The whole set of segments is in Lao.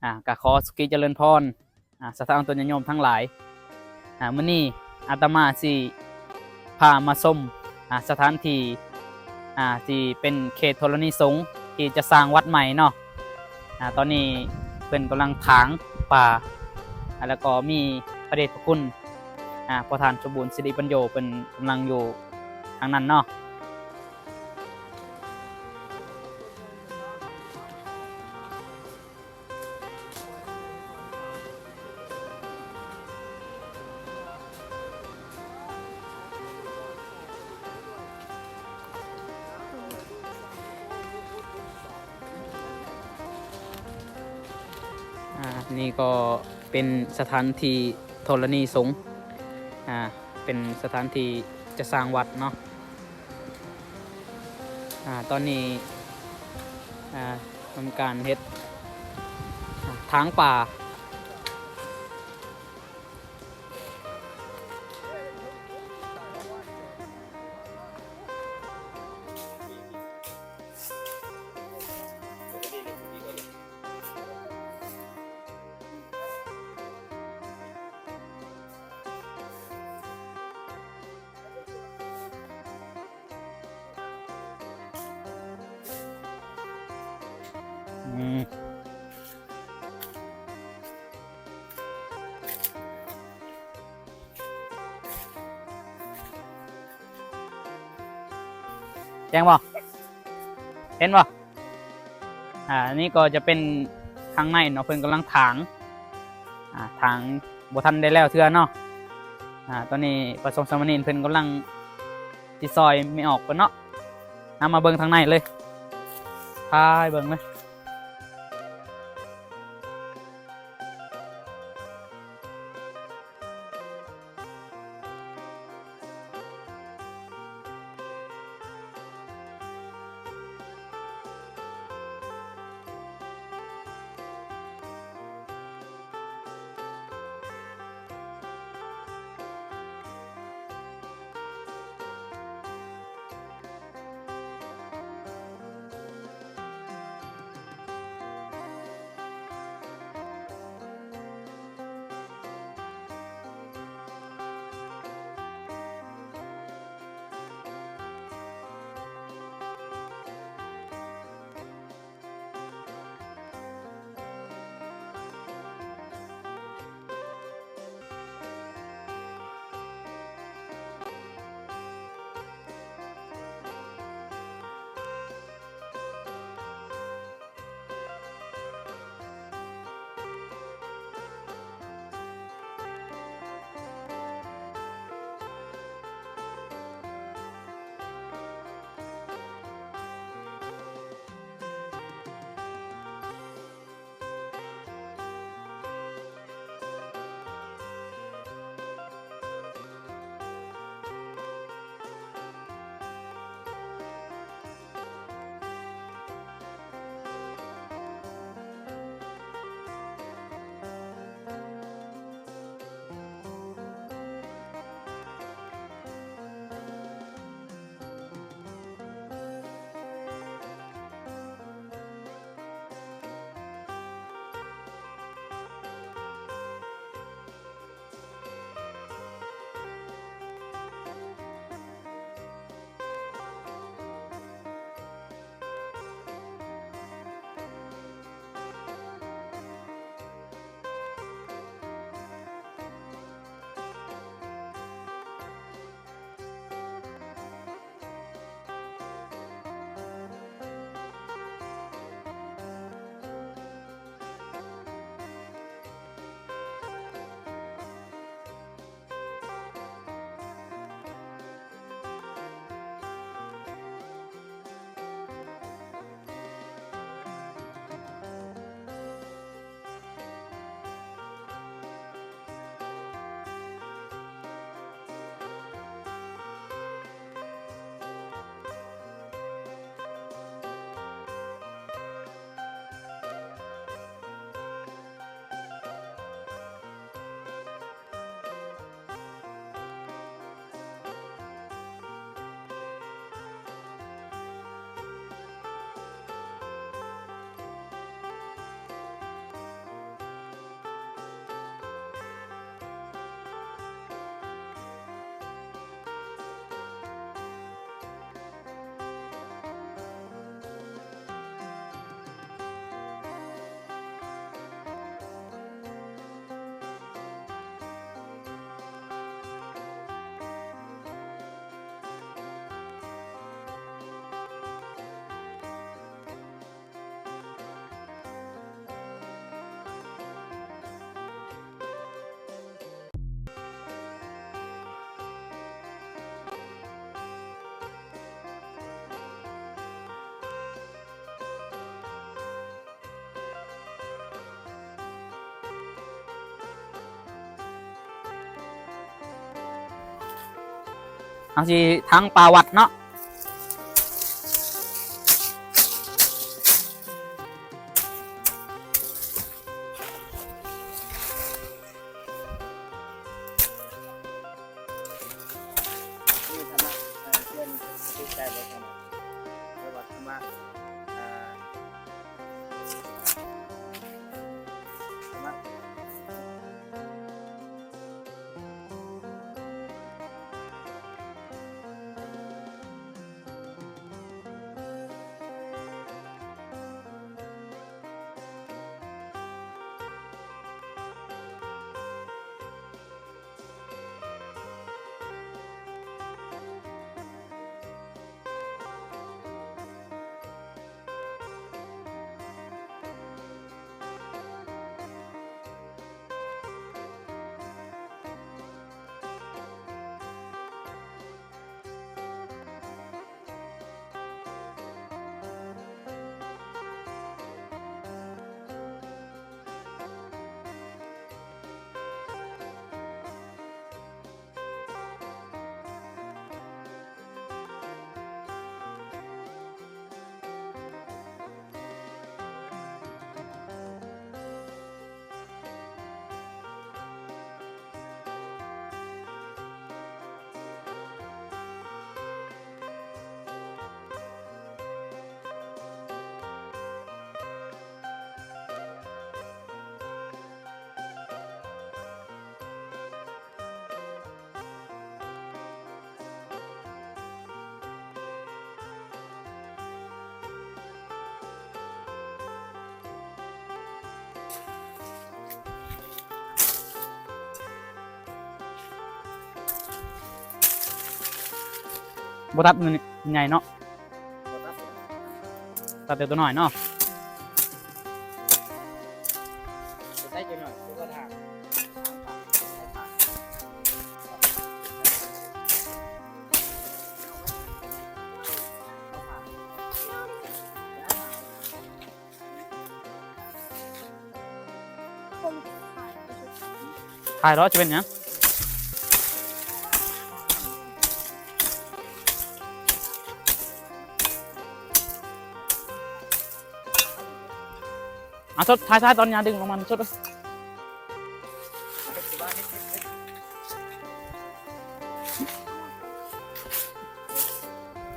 ອ່າ ກໍຂໍສຸຂີຈະເລີນພອນ ອ່າ ສະຖານຕົນຍາດໂຍມທັງຫຼາຍ. ອ່າ ມື້ນີ້ອາດຕະມາຊິພາມາຊົມ ອ່າ ສະຖານທີ່ ອ່າ ທີ່ເປັນເຂດທໍລະນີສົງ ທີ່ຈະສ້າງວັດໃໝ່ເນາະ. ອ່າ ຕອນນີ້ເພິ່ນກຳລັງຖາງປ່າ ອ່າ ແລ້ວກໍມີພະເດດພະຄຸນ ອ່າ ພໍ່ທ່ານສົມບູນສິລິປັນໂຍ ເພິ່ນກຳລັງຢູ່ທາງນັ້ນເນາະ. ອ່າ ນີ້ກໍເປັນສະຖານທີ່ທໍລະນີສົງ ອ່າ ເປັນສະຖານທີ່ຈະສ້າງວັດເນາະ. ອ່າ ຕອນນີ້ ອ່າ ທຳການເຮັດ ອ່າ ຖາງປ່າ. ອືມ ແຈ້ງບໍ່? ເຫັນບໍ່? ອ່າ ນີ້ກໍຈະເປັນທາງໃນເນາະ ເພິ່ນກຳລັງຖາງ ອ່າ ຖາງບໍ່ທັນໄດ້ແລ້ວເທື່ອເນາະ. ອ່າ ຕອນນີ້ພະສົງສາມະເນນເພິ່ນກຳລັງຊິຊ່ອຍແມ່ອອກເພິ່ນເນາະ. ນຳມາເບິ່ງທາງໃນເລີຍ ພາໄປເບິ່ງເລີຍ. ອ ເຮົາຊິຖັງປາວັດເນາະ. ນີ້ທຳມະ ເອີ ເພິ່ນຕິດໃຈບໍ່ທຳມະ ເອີ້ນວ່າທຳມະ ເອີ ທຳມະ. ບໍ່ຕັດມັນໃຫຍ່ເນາະ. ຕັດແຕ່ຕົວນ້ອຍເນາະ. ຖ່າຍແລ້ວຈະເປັນຫຍັງ? ອ່ະ ສົດ ຖ່າຍ ຖ່າຍຕອນຫຍ້າດຶງອອກມາສົດເລີຍ.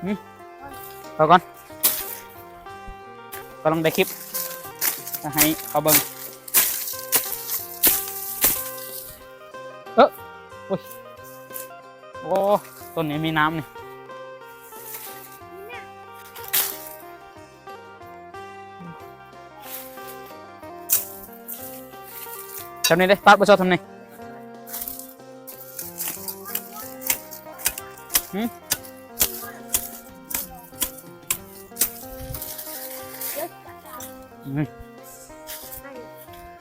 ອືມ ເອົາກ່ອນ ກຳລັງໄດ້ຄລິບ ໃຫ້ເຂົາເບິ່ງ. ເອີ ໂອ້ຍ ໂອ້ ຕົ້ນນີ້ມີນ້ຳນີ້. ຊ່ຳນີ້ເດ້ ຕັດບໍ່ຊອດຊ່ຳນີ້. ຫື ອືມ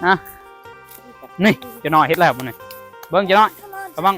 ອ່ະ ນີ້ ເຈົ້ານ້ອຍເຮັດແລ້ວມື້ນີ້ ເບິ່ງເຈົ້ານ້ອຍ ລະວັງ.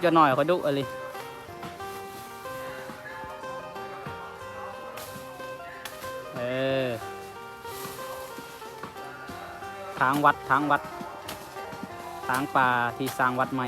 ຈັກໜ້ອຍຂ້ອຍດຸອີ່ຫຼີ. ເອີ ທາງວັດ ທາງວັດ ທາງປ່າທີ່ສ້າງວັດໃໝ່.